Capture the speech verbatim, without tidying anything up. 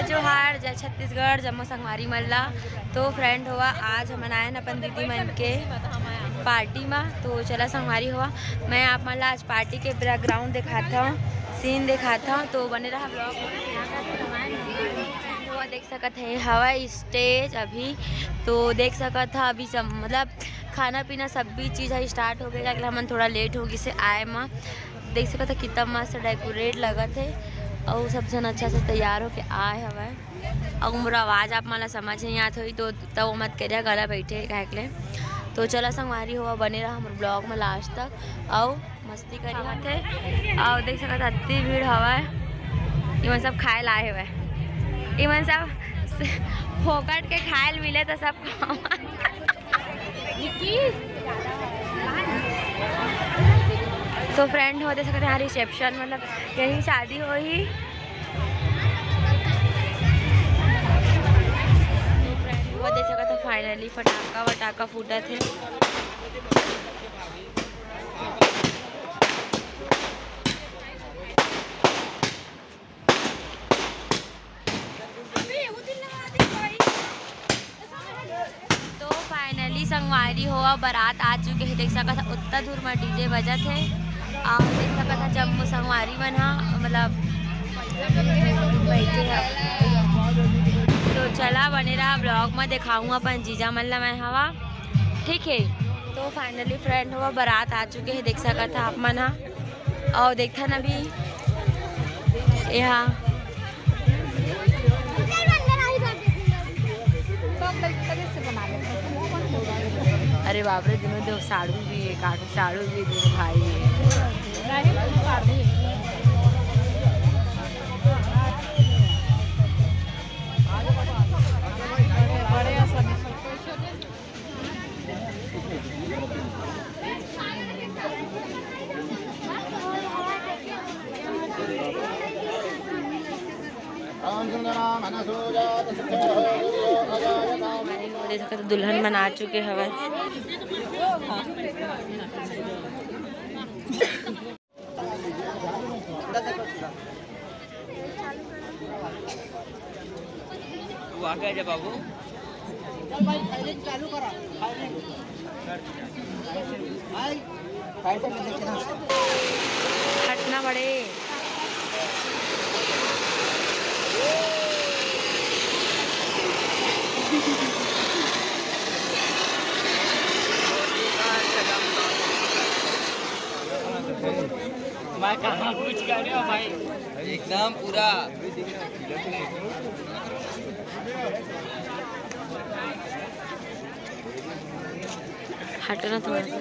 जोहार, जय छत्तीसगढ़, जम्मो संगवारी मन ला। तो फ्रेंड होवा, आज हमन आए हन अपन दीदी मन के पार्टी मा। तो चला संगवारी होवा, मैं आप मन ला आज पार्टी के बैकग्राउंड दिखात हूँ, सीन दिखात हूँ, तो बने रहा ब्लॉग। तो देख सकत है हवा स्टेज अभी, तो देख सकत है अभी सब, मतलब खाना पीना सब भी चीज़ है स्टार्ट हो गया, काहे कि हमन थोड़ा लेट हो गई से आए मा। देख सकत है कितना मस्त डेकोरेट लगत है, और सब जन अच्छा से तैयार होके आए हवय। अउ मोर आवाज़ आप मन ला समझ नहीं आत होही, तो तब मत करिया, गला बैठे हे काहे के ले। तो चला संगवारी हो, बने रहा हमर ब्लॉग में लास्ट तक, अउ मस्ती करिया थे। अउ देख सकत हव, अत्ती भीड़ हवय, इमन सब खाए ला आए हवय, इमन सब फोकट के खाए ल मिले तो सब खावा। तो फ्रेंड हो, देख सकत हव, यहाँ रिसेप्शन, मतलब यहीं शादी होही। तो फ्रेंड हो, देख सकत हव, फाइनली फटाका वटाका फूटत हे। तो फाइनली संगवारी हो, अब बारात आ चुके हे। देख सकत हव, उत्ता दूर में डीजे बजत हे, अउ देख सकत हव, जम्मो संगवारी मन ह, मतलब, बैठे हे। तो चला, बने रहा ब्लॉग में, दिखाऊँ अपन जीजा मन ला मैं हवा, ठीक है। तो फाइनली फ्रेंड हो, बारात आ चुके हे, देख सकत हव आप मन ह। अउ देखथन अभी एहा, अरे बाप रे, दोनों दे साड़ू भी हे, काटू साड़ू भी हे, दोनों भाई हे। देख सकत हव, दुल्हन मन आ चुके हवय। तू आ गया जब बाबू। चल भाई, फायरिंग चालू करा, फायरिंग। भाई, फायरिंग में देखना। हटना पड़े। मैं कहाँ कुछ कर रहे हो भाई? एकदम पूरा। हटना थोड़ा सा।